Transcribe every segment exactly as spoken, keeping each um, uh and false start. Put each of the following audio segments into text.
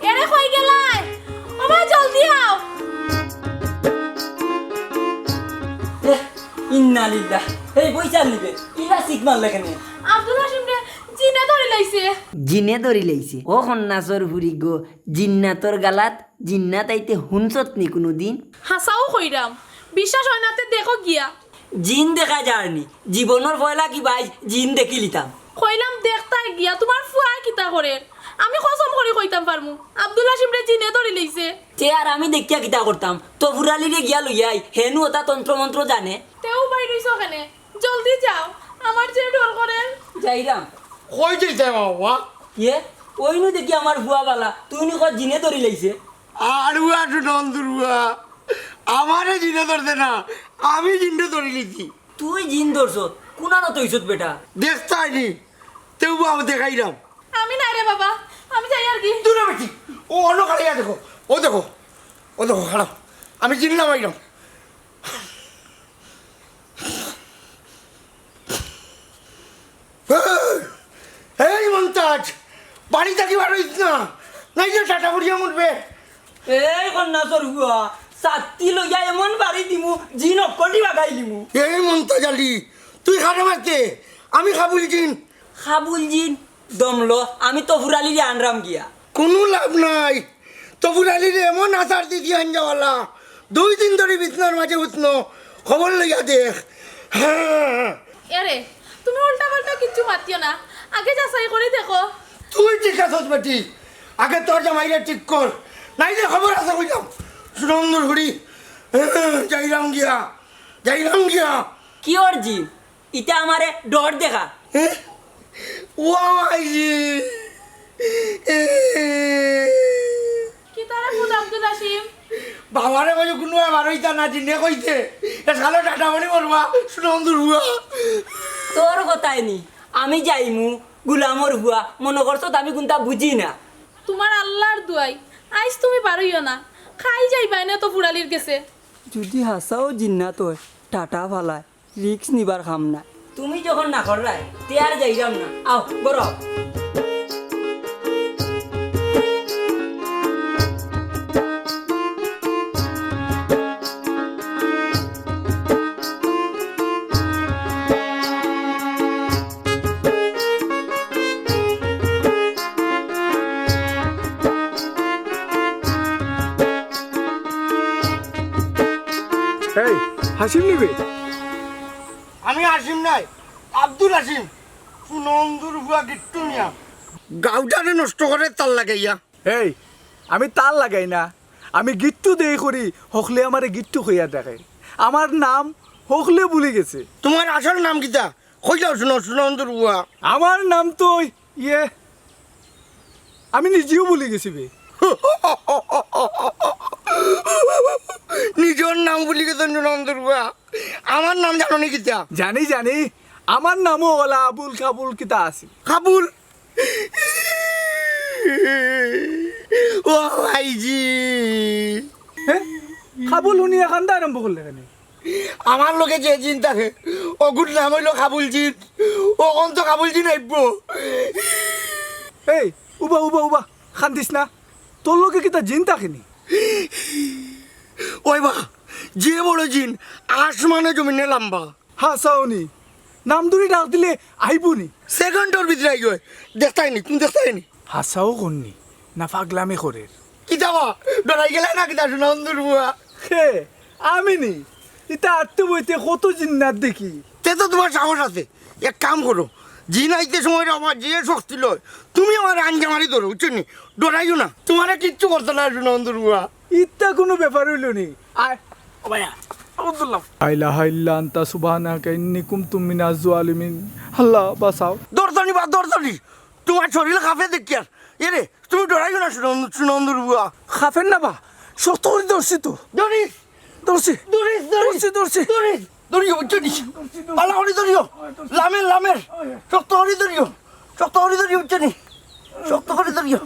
এরে, কই গেলায়? ও মা, জলদি আও। এহ, ইন্না লিল্লাহ। এই বই চাল নিবে। ইলা সিক মারলে কেনে? আব্দুল হাসিমরে জিনে ধরি লাইছে। জিনে ধরি লাইছে? ও কন্যাসর ফুরি গো, জিন্নাতর গালাত জিন্নাত আইতে হুনছত নি কুনুদিন? হাছাউ কইরাম, বিশ্বাস অয় না তে দেখো গিয়া। জিন দেখা যার নি, জীবনর পয়লা কি ভাই জিন দেখিলিতাম। কইলাম দেখতায় গিয়া, তুমার ফুয়ায় কিতা করের? আমি কসম করি কইতাম পারমু, আব্দুল হাসিমরে জিনে ধরি লাইছে। তে আর আমি দেখিয়া কিতা করতাম? তফুর আলীরে গিয়া লইয়া আই, হে নু অতা তন্ত্রমন্ত্র জানে। তেউ বাইর অইছো কেনে? জলদি যাও, আমার যে ডর করের। যাইরাম। কই যাইতায় বাবা? ইয়ে, অইনু দেখি আমার ফুয়া বালা, তুই নি কর জিনে ধরি লাইছে। আর উয়া তো নন্দুর উয়া। আমারে জিনে ধরছে না, আমি জিনরে ধরি লিছি। তুই জিন ধরছত? কুনানো তৈছত বেটা? দেখতায় নি, তেউ বা আমি দেখাইরাম। আমি না রে বাবা, আমি যাই আর কি। দূরে বেটি, ও অন্য খাড়াইয়া দেখো, ও দেখো, ও দেখো, খাড়াও। আমি জিন নামাইরাম। এই মন্তাজ, বাড়ি থাকি বারইস না, নাইলে টাটা পড়িয়া মরবে। এই কন্যাসর ফুয়া, ছাত্তি লইয়া এমন বাড়ি দিমু, জিন অক্কটি বাগাই দিমু। এই মন্তাজ আলী, তুই কারে মারতে? আমি কাবুল জিন। কাবুল জিন? দমলো, আমি তফুর আলীরে আনরাম গিয়া। কুনু লাভ নাই, তফুর আলীরে এমন আছাড় দিছি আঞ্জাওয়ালা, দুই দিন ধরি বিছনার মাঝে হুতনো, খবর লইয়া দেখ। হ্যাঁ। এরে, তুমি উল্টা পাল্টা কিচ্ছু মাতিও না, আগে যাচাই করি দেখো। তুই ঠিক আছস বেটি, আগে তোর জামাইরে ঠিক কর, নাইলে খবর আছে কইলাম। সুনন্দর ঘুড়ি, হ্যাঁ, যাইরাম গিয়া, যাইরাম গিয়া। কিওর জিন? ইতা আমারে ডর দেখা। এ? ও আইজি। এ। কিতা রে পুত আব্দুল হাসিম? বাবারে কইছো কুনু আমার অইতা না, জিনে কইছে। এ শালা টাটা মারি মরবা, সুনন্দর ফুয়া। তোর কথায় নি, আমি যাইমু, গুলামর ফুয়া, মনো করছত আমি কুনতা বুঝি না। তুমার আল্লার দুয়াই, আইজ তুমি বারইও না, কাইল যাইবায় নে তফুর আলীর গেছে। যুদি হাছাউ জিন্নাত অয়, টাটা ফালায়। রিস্ক নিবার কাম নায়। তুমি যখন না কররায়, তে আর যাইরাম না। আও, বরো। এই, হাসিম নিবে? আমি হাসিম নায়, আব্দুল হাসিম। সুনন্দুর ফুয়া গিট্টু মিয়া। গাউটারে নষ্ট করে তাল লাগাইয়া। এই, আমি তাল লাগাই না, আমি গিট্টু দেই করি, হকলে আমারে গিট্টু কইয়া ডাকে। আমার নাম হকলে ভুলি গেছে। তুমার আসল নাম কিতা? কইলাও সুনন্দুর ফুয়া। আমার নাম তো ওই, ইয়ে, আমি নিজেও ভুলি গেছি বে। নিজর নাম ভুলি গেছো সুনন্দুর ফুয়া। আমার নাম জানো নি কিতা? জানি, জানি। আমার নামও অলা আবুল কাবুল কিতা আছে। কাবুল? ও ভাইজি। হে? কাবুল হুনিয়া কান্দা আরম্ভ করলে কেনে? আমার লগে যে জিন থাকে, অগুর নাম অইলো কাবুল জিন। অখন তো কাবুল জিন আইবো। এই, উবা, উবা, উবা। কান্দিস না, তোর লগে কিতা জিন থাকে নি? ওই বা, যে বড় জিন, আসমানে জমিনে লম্বা। হাছাউ নি, নাম ধরি ডাক দিলে আইবো নি? সেকেন্ডর ভিতরে আইবো। দেখতায় নি, তুমি দেখতায় নি? হাছাউ কর নি, না ফাগলামি করের? কিতা বা, ডরাই গেলায় না কিতা, সোনাবন্ধুর ফুয়া? হে, আমি নি? ইতা আটতে বইতে কত জিন্নাত দেখি। তে তো তুমার সাহস আছে, এক কাম করো, জিন আইতে সময় আমার যে শক্তি লয়, তুমি আমার আঞ্জা মারি ধরো, বুঝছো নি? ডরাইও না, তুমারে কিচ্ছু করতো না, সোনাবন্ধুর ফুয়া। ইতা কুনু ব্যাপার অইলো নি? আয়, ও ভাইয়া, আব্দুল্লাহ। লা ইলাহা ইল্লা আনতা সুবহানাকা ইন্নী কুনতু মিনাজ জালিমিন। আল্লাহ, বাঁচাও। ধরতাম নি বা, ধরতাম নি। তুমার শরীল কাঁপে দেখিয়ার। এরে, তুমি ডরাইও না, সোনাবন্ধু, সোনাবন্ধুর ফুয়া। কাঁপের না বা, শক্ত করি ধরছি তো। ধরিস। ধরছি। ধরিস, ধরিস। ধরছি, ধরছি। ধরিস। ধরিও, বুঝছো নি? ভালা করি ধরিও। লামের, লামের। শক্ত করি ধরিও। শক্ত করি ধরিও, বুঝছো নি? শক্ত করি ধরিও।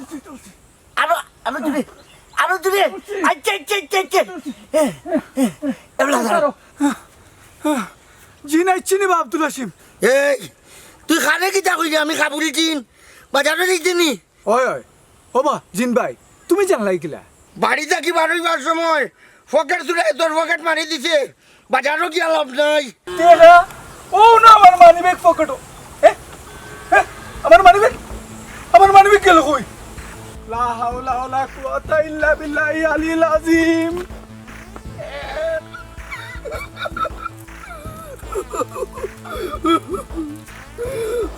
আরো, আরো জুরে, আরো জুরে। আচ্ছা, আচ্ছা, আচ্ছা, আচ্ছা। এ, এ, এবলা ধরো। জিন আইছে নি বা আব্দুল হাসিম? এই, তুই কারে কিতা কইলি? আমি কাবুলি জিন। বাজারো যাইতে নি? ওই, ওই। ও বা, জিন ভাই, তুমি জানলায় কিলা? বাড়ি থাকি বারইবার সময় পকেট চুরায় তোর পকেট মারি দিছে। বাজারো গিয়া লাভ নাই। টেকা? ও না, আমার মানিব্যাগ পকেটো। এ? এ? আমার মানিব্যাগ? আমার মানিব্যাগ গেল কই? লা হাওলা ওয়ালা কুওয়াতা ইল্লা বিল্লাহি আলিল আজিম।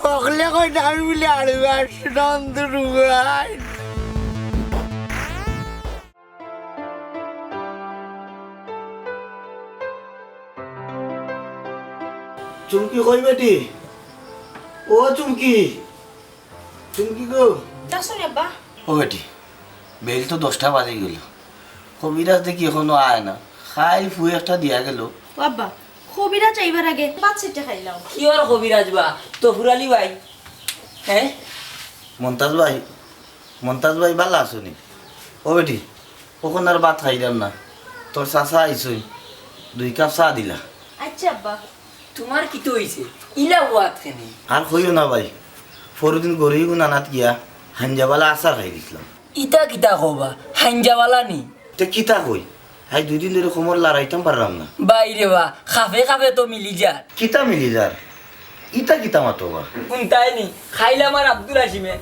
হকলে কয় না আমি বলে আড়ুয়া নন্দুর ভাই। চুমকি কই বেটি? ও চুমকি, চুমকি গো। ডাকছো নি আব্বা? ও বেটি, বেইল তো দশটা বাজি গেল, কবিরাজ দেখি এখনো আয় না। কাইল ফুয়ে একটা দিয়া গেল। ও আব্বা, কবিরাজ আইবার আগে ভাত সাইট্টা খাইলাও। কিওর কবিরাজ বা? তফুর আলী ভাই। হ্যাঁ? মন্তাজ ভাই, মন্তাজ ভাই, ভালা আছো নি? ও বেটি, অখন আর ভাত খাইরাম না, তোর চাচা আইছইন, দুই কাপ চা দিলা। আচ্ছা আব্বা। তুমার কিতা অইছে? ইলা ওয়াত কেনে? আর কইও না ভাই, পরদিন গরিব নানাত গিয়া হাইঞ্জাবালা আচার খাই দিছলাম। ইতা কিতা কও বা? হাইঞ্জাবালা নি? তে কিতা কই? আইজ দুই দিন ধরি কোমর লাড়াইতাম পাররাম না। ভাই রে বা, কাফে কাফে তো মিলি যার। কিতা মিলি যার? ইতা কিতা মাতো বা? হুনতায় নি, খাইল আমার আব্দুল হাসিমে।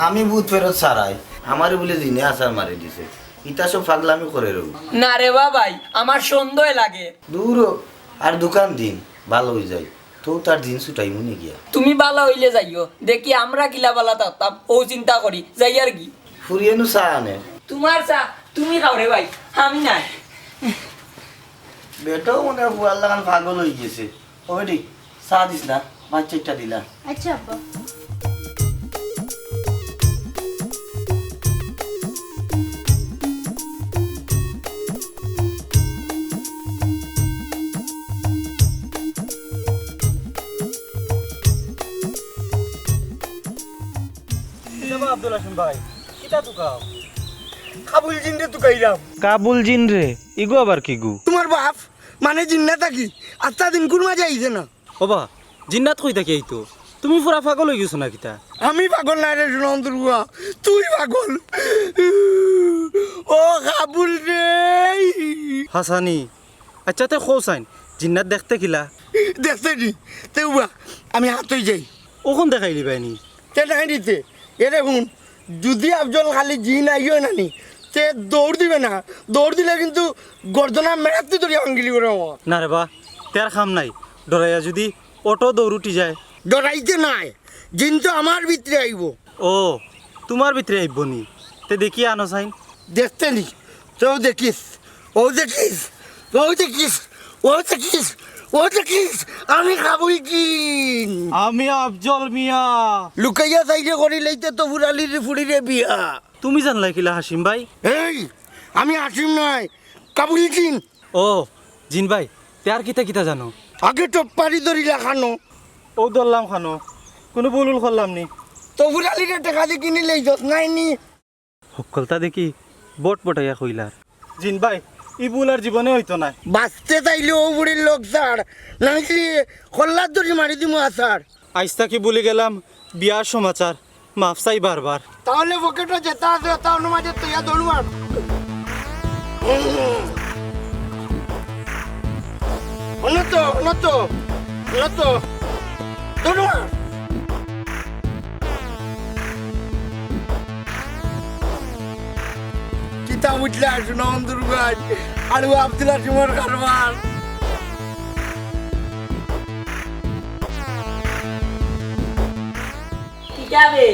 আমি ভূত ফেরত ছাড়াই, আমারে বুলে জিনে আছাড় মারি দিছে। ইতা সব ফাগলামি করের। না রে বা ভাই, আমার সন্দেহ লাগে। দুরো, আর দুখান দিন ভালা অই যাই, তো তার দিন ছুটাইমু নি গিয়া। তুমি ভালা অইলে যাইও, দেখি আমরা কিলা ভালা থাকতাম, অউ চিন্তা করি, যাইয়ার গি। ফুরিয়ে নু চা আনে। তুমার চা, তুমি খাও রে ভাই, আমি নায়। বেটাও মনে অয় ফুয়ার লাখান পাগল অই গেছে। ও বেটি, চা দিস না, ভাত সাইট্টা দিলা। আচ্ছা আব্বা। কিতা বা আব্দুল হাসিম ভাই, কিতা তুকাও? কাবুল জিনরে তুকাইরাম। কাবুল জিনরে? ইগু আবার কিগু? তুমার বাপ, মানে জিন্নাত থাকি, আস্তা দিন কুর মাঝে আইছে না। ও বা, জিন্নাত কই থাকি আইতো? তুমি পুরা পাগল অই গেছো না কিতা? আমি পাগল নায় রে সোনাবন্ধুর ফুয়া, তুই পাগল। ও কাবুল রে। হাছানি, আচ্ছা, তে কও চাইন, জিন্নাত দেখতে কিলা? দেখতে নি? তে উবা, আমি হাতই যাই। অখন দেখাইলিবায় নি? তে নাই নিতে। এরে হুন, যুদি আফজল খালি জিন আইও না নি, তে দৌড় দিবে না। দৌড় দিলে কিন্তু গর্দনা মেড়াত্তি ধরি আঙ্গিলি করে আমার। না রে বা, তের কাম নাই। ডরাইয়া যুদি অটো দৌড় উঠি যায়? ডরাইতে নায়, জিন তো আমার ভিতরে আইবো। ও, তুমার ভিতরে আইবো নি? তে দেখি আনো চাইন। দেখতে নি? তেও দেখিস, অউ দেখিস, অউ দেখিস, অউ দেখিস, অউ দেখিস, আমি কাবুল জিন। আমি আফজল মিয়া। লুকাইয়া চাইলে করি লইতে তো ফুরালির ফুড়িরে বিয়া। তুমি জানলায় কিলা হাসিম ভাই? এই, আমি হাসিম নায়, কাবুল জিন। ও, জিন ভাই, তে আর কিতা কিতা জানো? আগে তো পারি ধরিলা খানো। ও ধরলাম খানো, কুনু ভুল উল করলাম নি। তো ফুরালিরে টেকা দি কিনিলেই যত নাই নি। হক্কলতা দেখি বট বটাইয়া কইলার। জিন ভাই, ই ভুল আর জীবনে অইতো নায়। বাঁচতে চাইলে অউ বুড়ির লগ ছাড়, নাইলে কল্লাত ধরি মারি দিমু আছাড়। আইজ থাকি ভুলি গেলাম বিয়ার সমাচার, মাফ চাই বারবার। তাহলে পকেটো যেতা আছে অতা অনো মাঝে থইয়া দৌড় মার। অনো তো, অনো তো, অনো তো। দৌড় মার। কিতা বুঝলা, শুনো অন্ধুর ভাই, আর ও আব্দুল হাসিমর কারবার। কিতা বে,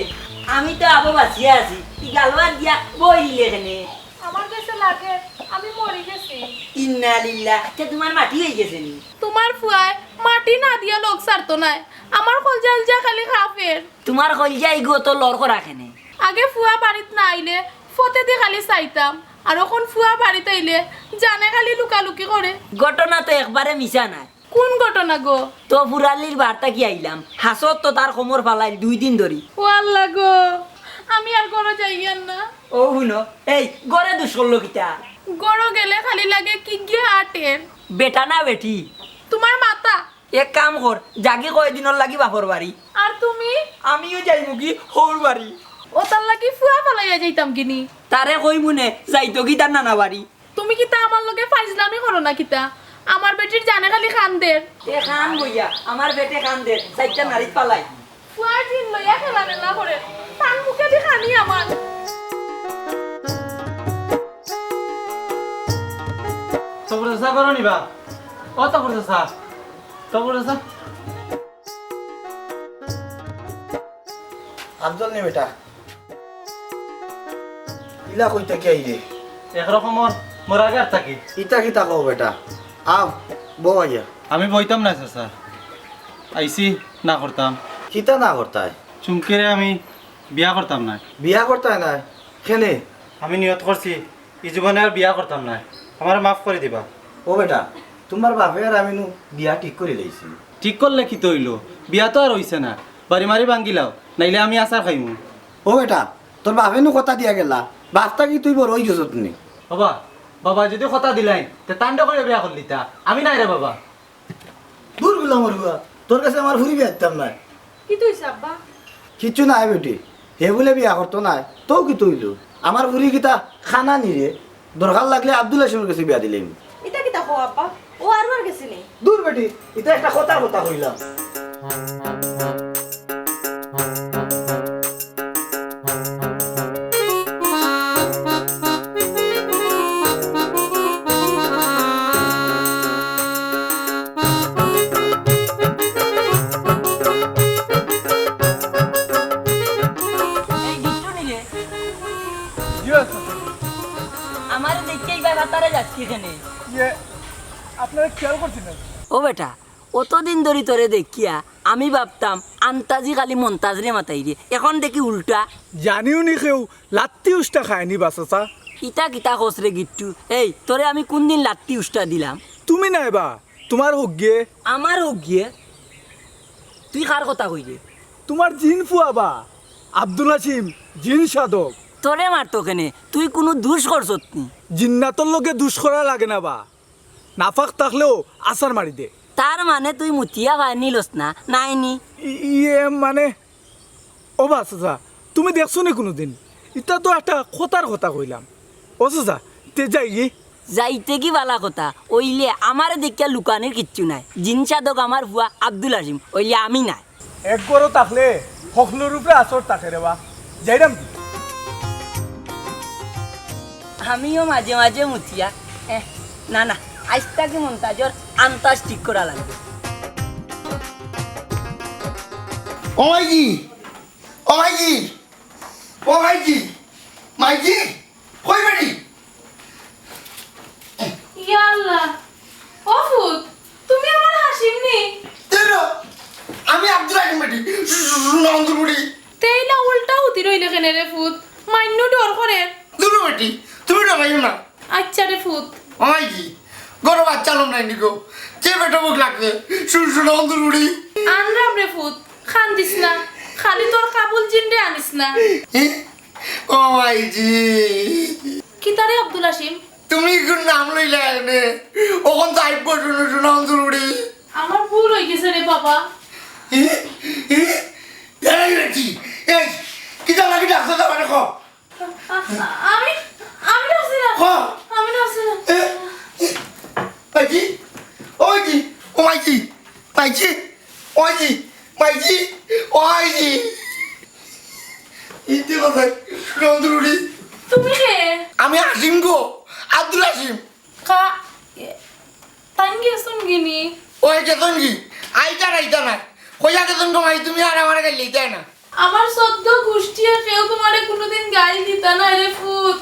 আমি তো আবো বাঁচিয়া আছি, ই গালওয়ার দিয়া বইলে কেনে? আমার গেছে লাগে আমি মরি গেছি। ইন্না লিল্লাহ, তে তুমার মাটি অই গেছে নি? তুমার ফুয়ায় মাটি না দিয়া লগ ছাড়তো নায়। আমার কলজা উলজা খালি কাফের। তুমার কলজা ইগু অত লড় করা কেনে? আগে ফুয়া বাড়িত না আইলে ফতেদি খালি চাইতাম, আর অখন ফুয়া বাড়িত আইলে জানে খালি লুকালুকি করে। ঘটনা তো একবারে মিছা নায়। কুন ঘটনা গো? তো ফুরালির বাড়ি থাকি আইলাম, হাছত তো তার কমর ফালাইল দুই দিন ধরি। ও আল্লাহ গো, আমি আর ঘরো যাইয়ার না। ও হুনো, এই ঘরে দুষ করলো কিতা? ঘরো গেলে খালি লাগে কিগিয়ে আটের। বেটা না বেটি? তুমার মাথা। এক কাম কর, যাগি কয়দিনর লাগি বাপর বাড়ি। আর তুমি? আমিও যাইমুগি হউর বাড়ি। অতার লাগি ফুয়া ফালাইয়া যাইতাম গিনি? তারে কইমুনে, যাইতোগি তার নানা বাড়ি। তুমি কিতা আমার লগে ফাইজলামি করো না কিতা? আমার বেটির জানে খালি কান্দের। এ কান বইয়া, আমার বেটে কান্দের, চাইরটা নাড়িত ফালাই। ফুয়ার জিন লইয়া খেলা মেলা করে, তার মুখে দি খানি আমার। তবর চাচা করো নিবা? ও তবর চাচা, তবর চাচা। আফজল নি বেটা। ইলা কই থাকি আইলে? একরকমর মরাগার থাকি। ইতা কিতা কও বেটা? আও, বও আইয়া। আমি বইতাম না চাচা। আইছি না করতাম। কিতা না করতায়? চুমকিরে আমি বিয়া করতাম না। বিয়া করতায় নায়? কেনে? আমি নিয়ত করছি, ই জীবনে আর বিয়া করতাম না। আমারে মাফ করি দিবা। ও বেটা, তুমার বাপে আর আমি নু বিয়া ঠিক করি লাইছি। ঠিক করলে কিতা অইলো? বিয়া তো আর অইছে না। বাড়ি মারি ভাঙ্গিলাও, নাইলে আমি আছাড় খাইমু। ও বেটা, তোর বাপে নু কথা দিয়া গেলা, বাপ থাকি তুই বড় অই গেছত নি। বাবা, বাবা যুদি কথা দিলাইন, তে তান্ডে করি বিয়া করলিতা। আমি নায় রে বাবা। দূর গুলামর ফুয়া, তোর গেছে আমার ফুরি বিয়া দিতাম নায়। কিতা অইছে আব্বা? কিচ্ছু নায় বেটি, হে বুলে বিয়া করতো নায়, তেউ কিতা অইলো? আমার ফুরি কিতা কানা নি রে? দরকার লাগলে আব্দুল হাসিমর গেছে বিয়া দিলাইমু। ইতা কিতা কও আব্বা? অউ আরবার গেছে নি? দূর বেটি, ইতা একটা কথার কথা কইলাম। এই গিট্টু নি রে? জি, আছে। আমারে দেখিয়া ইবার হাতারে যাচ্ছি কেনে? ইয়ে, আপনারে খেয়াল করছি না। ও বেটা, অতদিন ধরি তোরে দেখিয়া আমি ভাবতাম আন্তাজি খালি মন্তাজরে মাতাইরে, এখন দেখি উল্টা। জানিও নি কেউ লাত্তি উষ্টা খায়নি বা চাচা। ইতা কিতা কস রে গিট্টু? এই, তোরে আমি কুনদিন লাত্তি উষ্টা দিলাম? তুমি নায় বা, তুমার হগ্গে। আমার হগ্গে? তুই কার কথা কইরে? তুমার জিন ফুয়া বা, আব্দুল হাসিম, জিন সাধক। তোরে মারতো কেনে? তুই কুনু দুষ করছত নি? জিন্নাতর লগে দুষ করা লাগে না বা। নাপাক থাকলেও আছাড় মারি দে। তার মানে তুই মুতিয়া পানি লস না, নায় নি? ই-, ইয়ে মানে, ও বা চাচা, তুমি দেখছো নি কুনুদিন? ইতা তো একটা কথার কথা কইলাম। ও চাচা, তে যাইগি? যাইতেগি বালা কথা, অইলে আমারে দেখিয়া লুকানির কিচ্ছু নাই। জিন সাধক আমার ফুয়া আব্দুল হাসিম, অইলে আমি নায়। এক ঘরো থাকলে হকলর উপরে আসর থাকে রে বা। যাইরাম কি? আমিও মাঝে মাঝে মুতিয়া। এহ, না, না, আইজ থাকি মন্তাজর আন্তাজ ঠিক করা লাগবো। ও মাইজি, ও মাইজি, ও মাইজি, মাইজি, কই বেটি? ইয়া আল্লাহ, ও ফুত, তুমি আমার হাসিম নি? তেরো, আমি আব্দুল হাকিম বেটি, সুনামন্দুর বুড়ি। তেইলা উল্টা হুতি রইলে কেনে রে ফুত? মাইন্নু ডর আলম নাই নিকো, যে পেটো ভুক লাগছে, শুন, শুন, অন্ধুর উড়ি। আনরাম রে ফুত, কান্দিস না, খালি তোর কাবুল জিনরে আনিস না। এ? ও মাইজি। কিতা রে আব্দুল হাসিম? তুমি কোন নাম লইলা এনে? অখন যাইব, শুন, শুন, অন্ধুর উড়ি। আমার ভুল অই গেছে রে বাবা। এ? এ? এই বেটি, এই, কিতা লাগি ডাকছো তা মানে কও? আ-, আ-, আমি, আমি ডাকছি না। হ। আমি ডাকছি না। এ, এ, মাইজি, ও মাইজি, ও মাইজি, মাইজি, ও মাইজি, ও মাইজি, ও মাইজি। ইতি কথা, রন্ধুরি। তুমি কে? আমি হাসিম গো, আব্দুল হাসিম। কা-, এ, তাইন গেছইন গিনি? ওই গেছইন গি? আইতা না, আইতা না। কইয়া গেছইন গো মাই, তুমি আর আমারে গাইল দিতায় না। আমার চৌদ্দ গুষ্টিয়ে কেউ তুমারে কুনুদিন গাইল দিতা নায় রে ফুত।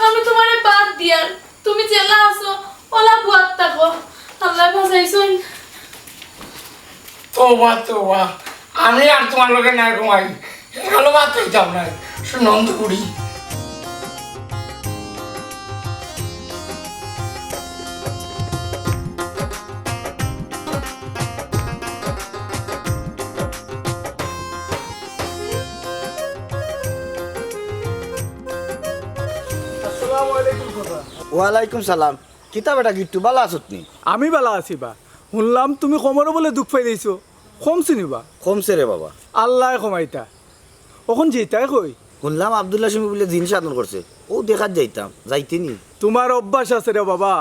আমি তুমারে বাদ দিয়ার, তুমি যেলা আছো, অলা বুয়াত থাকো। আল্লায় বাঁচাইছইন। তওবা, তওবা। আমি আর তুমার লগে নাই ঘুমাই। ভালো ভাত খাইতাম না। শুনন তো বুড়ি। আসসালামু আলাইকুম চাচা। ওয়ালাইকুম সালাম। কিতা বেটা গিট্টু, বালা আছত নি? আমি বালা আছি বা। হুনলাম তুমি কমরো বুলে দুখ পাই দিছো। কমছে নি বা? কমছে রে বাবা। আল্লায় কমাইতা। অখন যাইতায় কই? হুনলাম আব্দুল হাসিমে বুলে জিন সাধন করছে। অউ দেখাত যাইতাম, যাইতে নি? তুমার অভ্যাস আছে রে বাবা,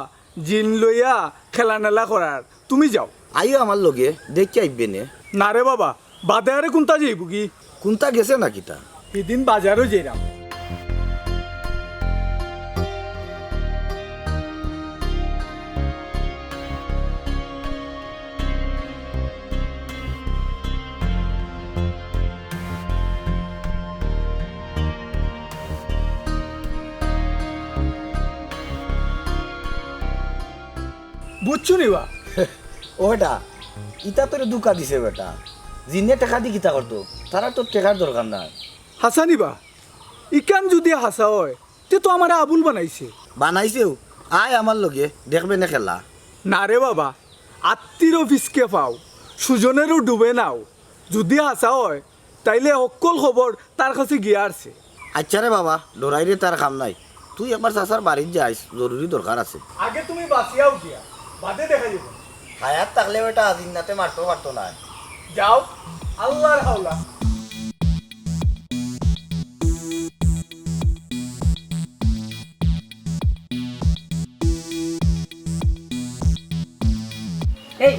জিন লইয়া খেলা-নেলা করার। তুমি যাও। আইও আমার লগে, দেখিয়া আইবে নে। না রে বাবা, বাদে আরে কুনতা যাইবো কি? কুনতা গেছে না কিতা? হিদিন বাজারো যাইরাম। বুঝছো নি বা? ওটা, ইতা তোরে ধুকা দিছে বেটা। জিনে টেকা দি কিতা করতো? তারার তো টেকার দরকার নাই। হাছা নি বা? ইখান যুদি হাছা অয়, তে তো আমারে আবুল বানাইছে। বানাইছেও। আয় আমার লগে, দেখবে নে খেলা। না রে বাবা, আত্তিরও ফিসকে ফাও, সুজনেরও ডুবে নাও। যুদি হাছা অয়, তাইলে হক্কল খবর তার কাছে গিয়া আরছে। আইচ্ছা রে বাবা, ডরাইরে তার কাম নাই। তুই একবার চাচার বাড়িত যাইস, জরুরি দরকার আছে। আগে তুমি বাঁচিয়া উঠিয়া, বাদে দেখা যাইবো। হায়াত থাকলে বেটা জিন্নাতে মারতো পারতো নায়। যাও, আল্লার হাওলা। এই,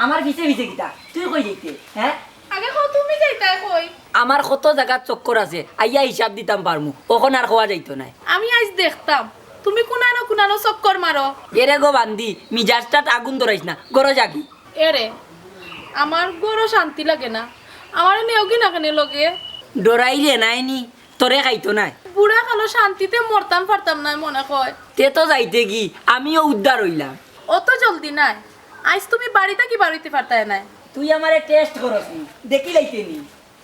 আমার পিছে পিছে কিতা? তুই কই যাইতে, হ্যাঁ? আগে কও, তুমি যাইতায় কই? আমার কত জাগাত চক্কর আছে, আইয়া হিসাব দিতাম পারমু, অখন আর কওয়া যাইতো নায়। আমি আইজ দেখতাম, তুমি কুনানো কুনানো চক্কর মারো। এরে গো বান্দি, মিজাজটাত আগুন ধরাইস না, ঘরো যাগি। এরে, আমার ঘরো শান্তি লাগে না, আমারে নেওগি না কেনে লগে? ডরাইলে নায় নি, তোরে খাইতো নায়। বুড়া কালো শান্তিতে মরতাম পারতাম নায় মনে কয়। তে তো যাইতে গি, আমিও উদ্ধার অইলাম। অত জলদি নায়, আইজ তুমি বাড়ি থাকি বারইতে পারতায় নায়। তুই আমারে test করস নি, দেখি লাইতে নি।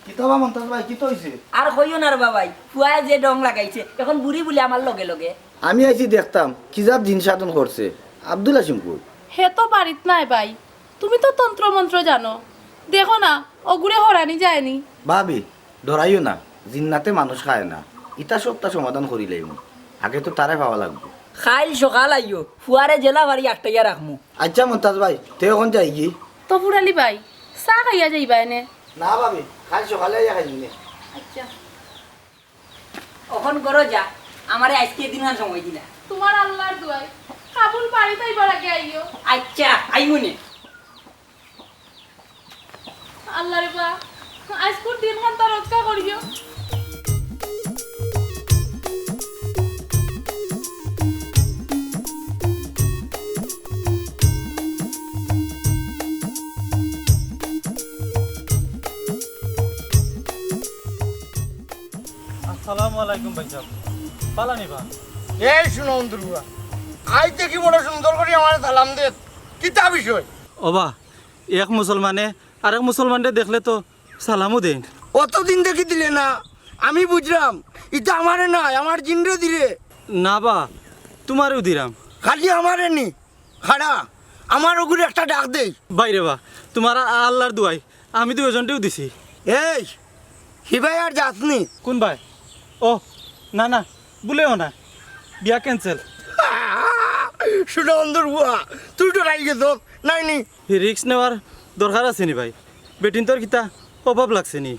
কিতা বা মন্তাজ ভাই, কিতা অইছে? আর কইও না রে বাবাই, ফুয়ায় যে ঢং লাগাইছে, এখন বুড়ি বুলে আমার লগে লগে। আমি আইছি দেখতাম, কি জাত জিন সাধন করছে। আব্দুল হাসিম কই? হে তো বাড়িত নায় ভাই, তুমি তো তন্ত্র মন্ত্র জানো, দেখো না, অগুরে হরানি যায়নি। ভাবি, ডরাইও না, জিন্নাতে মানুষ খায় না, ইতা সবতা সমাধান করি লাইমু। আগে তো তারে পাওয়া লাগবো। কাইল সকাল আইও, ফুয়ারে যেলা পারি আটকাইয়া রাখমু। আইচ্ছা মন্তাজ ভাই, তে অখন যাইগি? তো ফুরালি ভাই, চা খাইয়া যাইবা এনে? না ভাবি, কাইল সকালে আইয়া খাইমু নে। আইচ্ছা। অখন ঘরো যা, আমারে আইজকে দিনখান সময় দিলা। তুমার আল্লার দুয়াই, কাবুল বাড়িত আইবার আগে আইও। আইচ্ছা, আইমু নে। আল্লা রে বা, আইজকুর দিনখান তো রক্ষা করিও। আসসালামু আলাইকুম ভাইসাব। বালা নি বা? এই শুনো অন্ধুর ফুয়া, আইতে কি বড় সুন্দর করি আমারে সালাম দে, কিতা বিষয়? ওবা, এক মুসলমানে আরেক মুসলমানরে দেখলে তো সালামও দেইন। অতদিন দেখি দিলে না, আমি বুঝরাম, ইতা আমারে নায়, আমার জিনরে দিরে। না বা, তুমারেও দিরাম। খালি আমারে নি, খাড়া, আমার ওগুরে একটা ডাক দেই। বাইরে বা, তুমার আ-, আল্লার দুয়াই, আমি দুইওজনরেউ দিছি। এই, হিবায় আর যাসনি? কুন ভাই? ও, না, না, ভুলেও না, বিয়া cancel। সুনামন্দর বুয়া, তুই ডরাই গেছস, নায় নি? ই risk নেওয়ার দরকার আছে নি ভাই? বেটিন্তর কিতা অভাব লাগছে নি?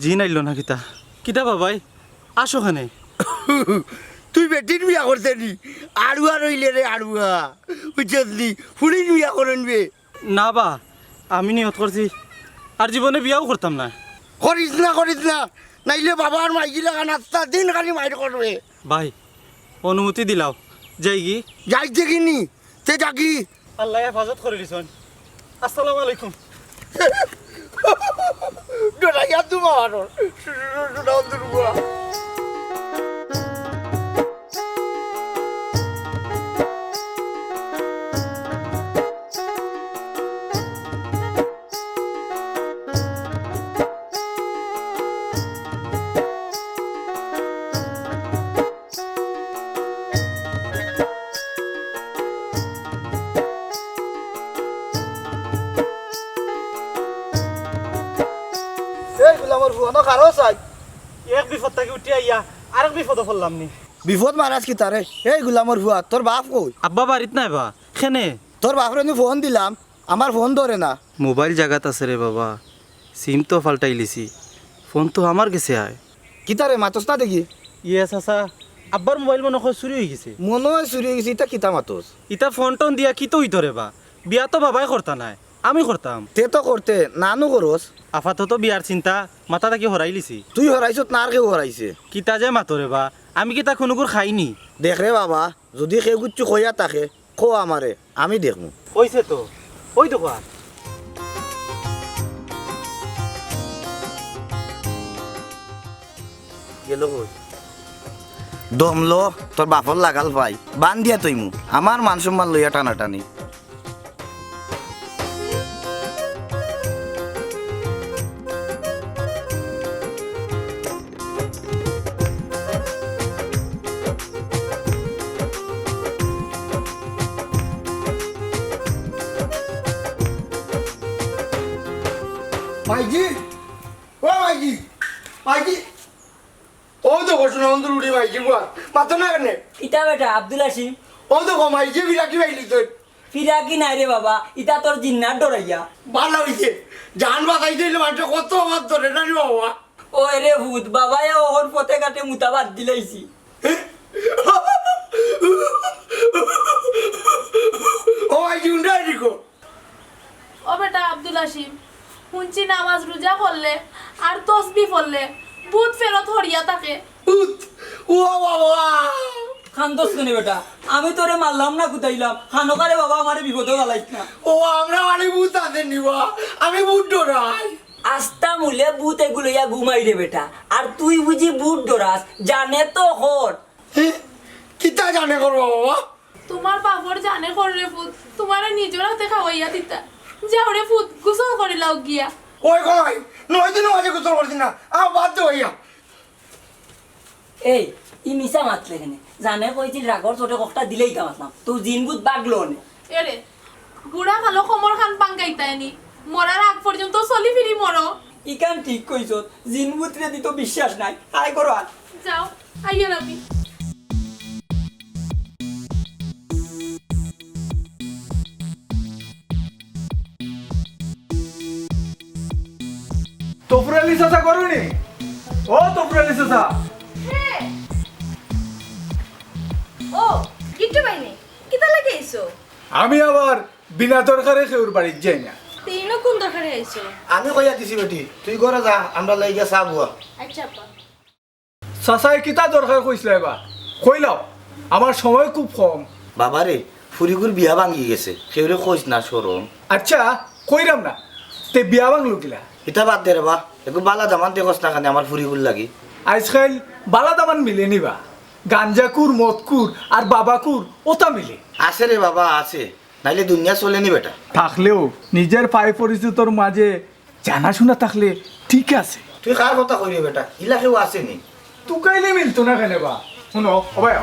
জিন আইলো না কিতা? কিতা বা ভাই? আসো কেনে। তুই বেটির বিয়া করতে নি? আড়ুয়া রইলে রে আড়ুয়া। বুঝছস নি? ফুড়ির বিয়া করইন বে। না বা, আমি নিয়ত করছি আর জীবনে বিয়াও করতাম না। করিস না, করিস না। নাইলে বাবার মাইজি লাখান আস্তা দিন খালি মাইর করবে। ভাই, অনুমতি দিলাও, যাইগি? যাইতে কি নি? তে যাগি? আল্লায় হেফাজত করি দিছইন। আসসালামু আলাইকুম। ডরাইয়া তুমার। সুনামন্দর বুয়া। এই গুলামর ফুয়া, অনো খাড়া চাই। এক বিপদ থাকি উঠি আইয়া আরেক বিপদো পড়লাম নি। বিপদ মারাস কিতারে? এই গুলামর ফুয়া, তোর বাপ কই? আব্বা বাড়িত নাই বা। কেনে? তোর বাপরে নু ফোন দিলাম, আমার ফোন ধরে না। মোবাইল জাগাত আছে রে বাবা, সিম তো পাল্টাইলিছি, ফোন তো আমার গেছে আয়। কিতারে মাতস না দেখি? ইয়ে চাচা, আব্বার মোবাইল মনো কয় চুরি অইগেছে। মনো অয় চুরি অইগেছে, ইতা কিতা মাতস? ইতা ফোন টোন দিয়া কিতা অইতো রে বা? বিয়া তো বাবায় করতা নায়, আমি করতাম। তে তো করতে, না নু করস। আপাতত বিয়ার চিন্তা মাথা থাকি হরাইলিছি। তুই হরাইছত না আর কেউ হরাইছে? কিতা যে মাতো রে বা, আমি কিতা কুনুগুর খাইনি? দেখ রে বাবা, যুদি কেউ কিচ্ছু কইয়া থাকে, কও আমারে, আমি দেখমু। অইছে তো, অউ দেখো আর। গেল কই? দম ল, তোর বাপর লাগাল পাই, বান্ধিয়া থইমু, আমার মান সম্মান লইয়া টানাটানি। মাইজি, ও মাইজি, মাইজি। অউ দেখো, সুনামন্দর ফুড়ি মাইজি বুয়া। মাতো না কেনে? কিতা বেটা, আব্দুল হাসিম? অউ দেখো, মাইজি ফিরাকি পাইলি তো। ফিরাকি নায় রে বাবা, ইতা তোর জিন্নাত ডরাইয়া। ভালা অইছে, জান বাচাইতে অইলে মানষে কত মাত ধরে না রে বাবা। ওই রে ফুত, বাবায় অখন পথে ঘাটে মুতা বাদ দিলাইছি। ও মাইজি, উন্ডা এদিকো। ও বেটা আব্দুল হাসিম, হুনছি নামাজ রুজা করলে আর তসবি পড়লে ভূত ফেরত হরিয়া থাকে। ভূত? ও বাবা! কান্দস কেনে বেটা? আমি তোরে মারলাম না কুদাইলাম, খানোকারে বাবা আমারে বিপদো ফালাইস না। ও আমরা মানে ভূত আছে নি বা? আমি ভূত ডরাই। আস্তা মুলে ভূত এগুলো ইয়া ঘুমাই রে বেটা, আর তুই বুঝি ভূত ডরাস? জানে তো হর। হে? কিতা জানে করবো বাবা? তুমার বাপর জানে কর রে ফুত, তুমারে নিজর আতে খাওয়াইয়া দিতা। যাও রে ফুত, গোসল করিলাও গিয়া। ওই কই, নয় দিন মাঝে গোসল করছি না, আ, বাদ দে ভাইয়া। এই, ই মিছা মাতলে কেনে? জানে কইছিল রাগর চোটে ককটা দিলেই তা মাতলাম, তো জিন ভূত বাগলো নে। এরে, বুড়া কালো কোমর খান পাঙ্গাইতায়নি, মরার আগ পর্যন্ত চলি ফিরি মরো। ইখান ঠিক কইছত, জিন ভূতরে দি তো বিশ্বাস নাই। আয় করো আর। যাও, আইয়ার আমি। তফর আলী চাচা করো নি? ও তফর আলী চাচা। হে। ও, গিট্টু ভাই নি? কিতা লাগি আইছো? আমি আবার বিনা দরকারে কেউর বাড়িত যাই না। তে ইনো কুন দরকারে আইছো? আমি কইয়া দিছি বেটি, তুই ঘরো যা, আমরা লইগা চা বুয়া। আচ্ছা, আপা। চাচায় কিতা দরকার কইছলা এবা? কইলাও, আমার সময় খুব কম। বাবারে, ফুরিগুর বিয়া ভাঙ্গি গেছে, কেউরে কইস না, শরম। আচ্ছা, কইরাম না, তে বিয়া ভাঙলো কিলা? ইতা বাদ দে রে বা, একটু বালা দামান দেখস না কেনে আমার ফুরিগুর লাগি। আইজকাইল বালা দামান মিলে নি বা, গাঞ্জাকুর, মদকুর আর বাবাকুর ওতা মিলে। আছে রে বাবা, আছে। নাইলে দুনিয়া চলে নি বেটা। থাকলেও নিজের পায় পরিচিতর মাঝে জানাশোনা থাকলে ঠিক আছে। তুই কার কথা কইরে বেটা? ইলা কেউ আছে নি? তুকাইলে মিলতো না কেনে বা? হুনো, ও ভাই।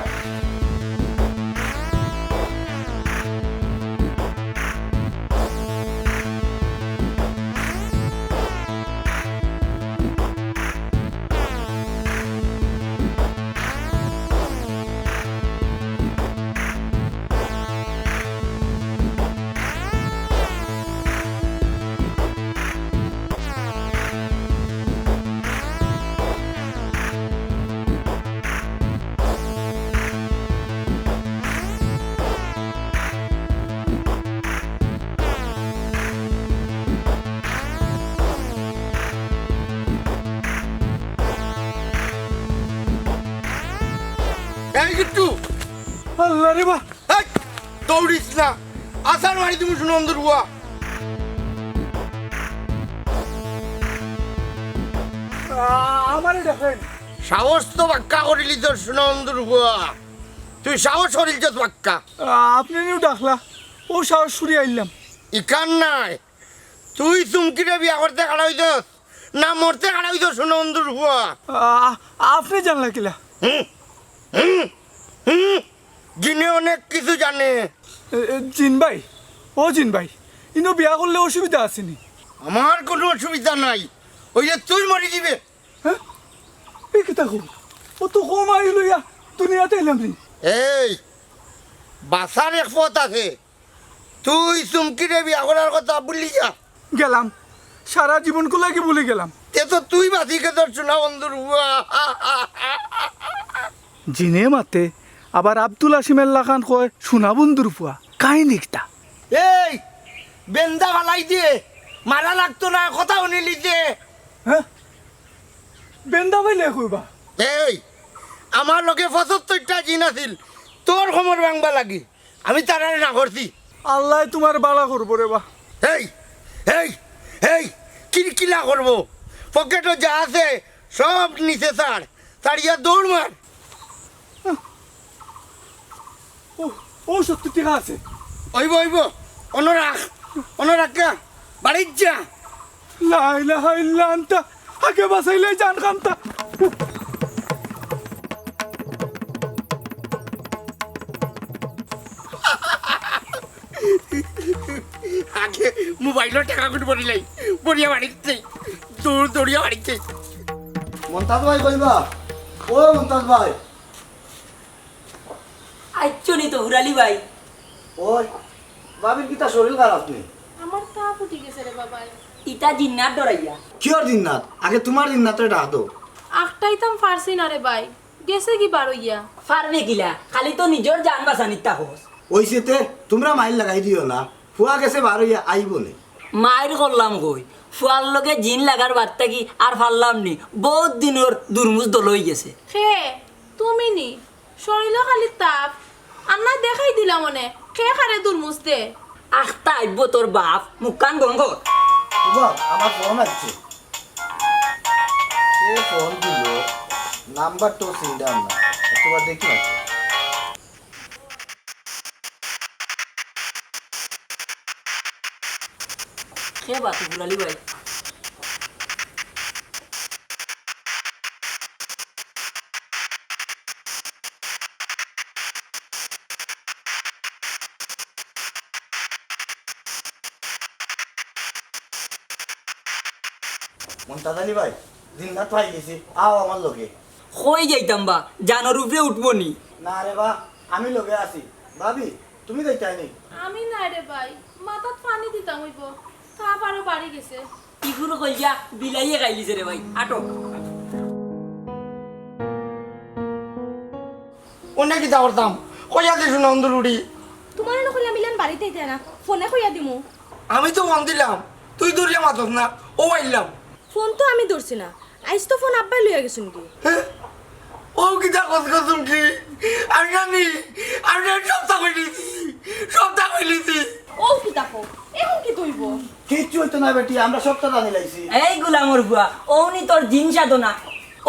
এই গিট্টু! আল্লাহ রে বা! এই, দৌড়িস না, আছাড় মারি দিমু সোনা বন্ধুর ফুয়া। আ-, আমারে দেখেন। সাহস তো বাক্কা করিলি তোর সোনা বন্ধুর ফুয়া, তুই সাহস করিলছস বাক্কা। আ-, আপনে নিউ ডাকলা, অউ সাহস করি আইলাম। ইখান নায়, তুই চুমকিরে বিয়া করতে খাড়া অইছস না মরতে খাড়া অইছস সোনা বন্ধুর ফুয়া? আ-, আপনে জানলা কিলা? হুম, হুম, হুম, জিনে অনেক কিছু জানে। এ, এ, জিন ভাই, ও জিন ভাই, ইনো বিয়া করলে অসুবিধা আছে নি? আমার কুনু অসুবিধা নাই, অইলে তুই মরি যিবে। হ্যাঁ? এ কিতা কও? অত কম আয়ু লইয়া দুনিয়াত আইলাম নি? এই, বাঁচার এক পথ আছে, তুই চুমকিরে বিয়া করার কথা ভুলি যা। গেলাম, সারা জীবনকু লাগি ভুলি গেলাম। তে তো তুই বাঁচি গেছস সোনা বন্ধুর ফুয়া। জিনে মাতে, আবার আব্দুল হাসিমের লাখান কয় সোনা বন্ধুর ফুয়া। কাহিনী কিতা? এই, বেন্দা ফালাই দে, মারা লাগতো না, কথা হুনিলি যে। হ্যাঁ? বেন্দা ফালাই কইবা? এই, আমার লগে পঁচাত্তরটা জিন আছিল, তোর কোমর ভাঙবার লাগি। আমি তারারে না করছি। আল্লায় তুমার বালা করবো রে বা। এই, এই, এই, কিরকিলা করবো। পকেটো যা আছে, সব নিচে ছাড়। ছাড়িয়া দৌড় মার। ও, ও সত্তর টেকা আছে। অইবো, অইবো। অনো রাখ, অনো রাখ না। বাড়িত যা। লা ইলাহা ইল্লা আনতা, আগে বাঁচাইলে জান খান্তা। আগে মোবাইলর টেকা গুন ভরিলাই, ভরিয়া বাড়িত যাই, দৌড় দৌড়িয়া বাড়িত যাই। মন্তাজ ভাই কইবা? ও মন্তাজ ভাই। আইচ্ছো নি তো হুরালি ভাই? ওই, ভাবির কিতা শরীর খারাপ নি? আমার তাপ উঠি গেছে রে বাবাই। ইতা জিন্নাত ডরাইয়া। কিয়র জিন্নাত? আগে তুমার জিন্নাতরে ডাক দেও। আখটাইতাম পারছি না রে ভাই, গেছে কি বারইয়া। পারবে কিলা? খালি তো নিজর জান বাঁচানির তাপস। অইছে তে, তুমরা মাইর লাগাই দিও না, ফুয়া গেছে বারইয়া আইবো নে। মাইর করলাম কই, ফুয়ার লগে জিন লাগার বাদ থাকি আর পারলাম নি, বউত দিনর দুরমুজ দল অইগেছে। হে, তুমি নি? শরীলো খালি তাপ। আন্না দেখাই দিলাম অনে, কে কারে দুরমুজ দে। আখতা আইবো তোর বাপ, মুখখান বন্ধ কর। বাবা, আমার ফোন আসছে। কে ফোন দিল? নাম্বার তো চিনলাম না। একটুবার দেখি না। কে বা তুই, হুরালি ভাই? মন্তাজ আলী ভাই, জিন্নাত পাই গেছি, আও আমার লগে। কই যাইতাম বা, জানর উপরে উঠবো নি? না রে বা, আমি লগে আছি। ভাবি, তুমি যাইতায় নি? আমি নায় রে ভাই, মাথাত পানি দিতাম অইবো, তাপ আরো বাড়ি গেছে। ইগুর কইয়া বিলাইয়ে খাইলিছে রে ভাই, আটক। অনে কিতা করতাম? কইয়া দিছু না অন্ধুর উড়ি। তুমারে না কইলাম ইলান বাড়িত আইতায় না, ফোনে কইয়া দিমু। আমি তো ফোন দিলাম, তুই ধরিয়া মাতস না, অউ আইলাম। ফোন তো আমি ধরছি না, আইজ তো ফোন আব্বায় লইয়া গেছইন গি। হে? অউ কিতা কস গো চুমকি? আমি জানি, আমি জানি সবতা কইলিছি, সবতা কইলিছি। অউ কিতা কও? এখন কিতা অইবো? কিচ্ছু অইতো না বেটি, আমরা সবতা জানি লাইছি। এই গুলামর ফুয়া, অউ নি তোর জিন সাধনা।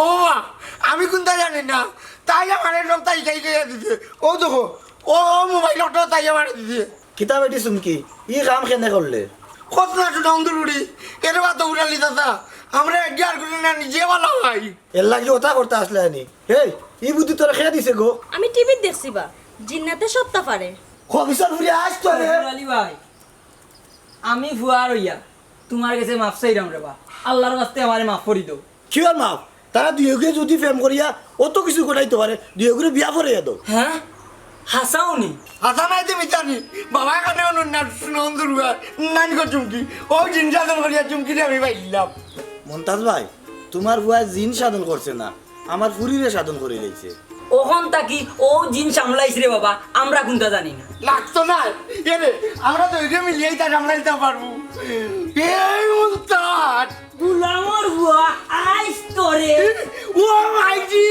ও মা, আমি কুন্তা জানি না, তাই আমারে সবতা হিকাই হিকাইয়া দিছে। অউ দেখো, অউ, অউ মোবাইল অকটা তাই আমারে দিছে। কিতা বেটি চুমকি, ই কাম কেনে করলে? কস না সোনা অন্ধুর উড়ি, এরে বা তো উড়ালি দাদা, আমরা এডজাস্ট করি না, নিজে ভালা অই। এরলাগি অতা করতা আছলায় নি। এই, ই বুদ্ধি তোরে কে দিছে গো? আমি টিভিত দেখছি বা, জিন্নাতে সবতা পারে। অফিসর ফুরি আইস তো রে। আলী ভাই, আমি ফুয়া রইয়া তুমার গেছে মাফ চাইরাম রে বা। আল্লার ওয়াস্তে আমারে মাফ করি দেও। কিওর মাফ? তারা দুইওগুয়ে যুদি প্রেম করিয়া অত কিছু ঘটাইতো পারে, দুইওগুরে বিয়া পড়াইয়া দেও। হ্যাঁ, হাছাউ নি? হাছা নায় তে মিছা নি। বাবায় কানে হুনইন না, হুনইন দুরুয়া। নানি গো চুমকি, অউ জিন সাধন করিয়া চুমকিরে আমি পাইলাম। মন্তাজ ভাই, তুমার ফুয়ায় জিন সাধন করছে না, আমার ফুরিরে সাধন করিলাইছে। অখন থাকি অউ জিন সামলাইছ রে বাবা, আমরা কুন্তা জানি না। লাগতো না। এরে, আমরা দুইওগুয়ে মিলিয়া ইতা সামলাইতাম পারমু। এই উস্তাদ। গুলামর ফুয়া আইস তো রে। ও মাইজি।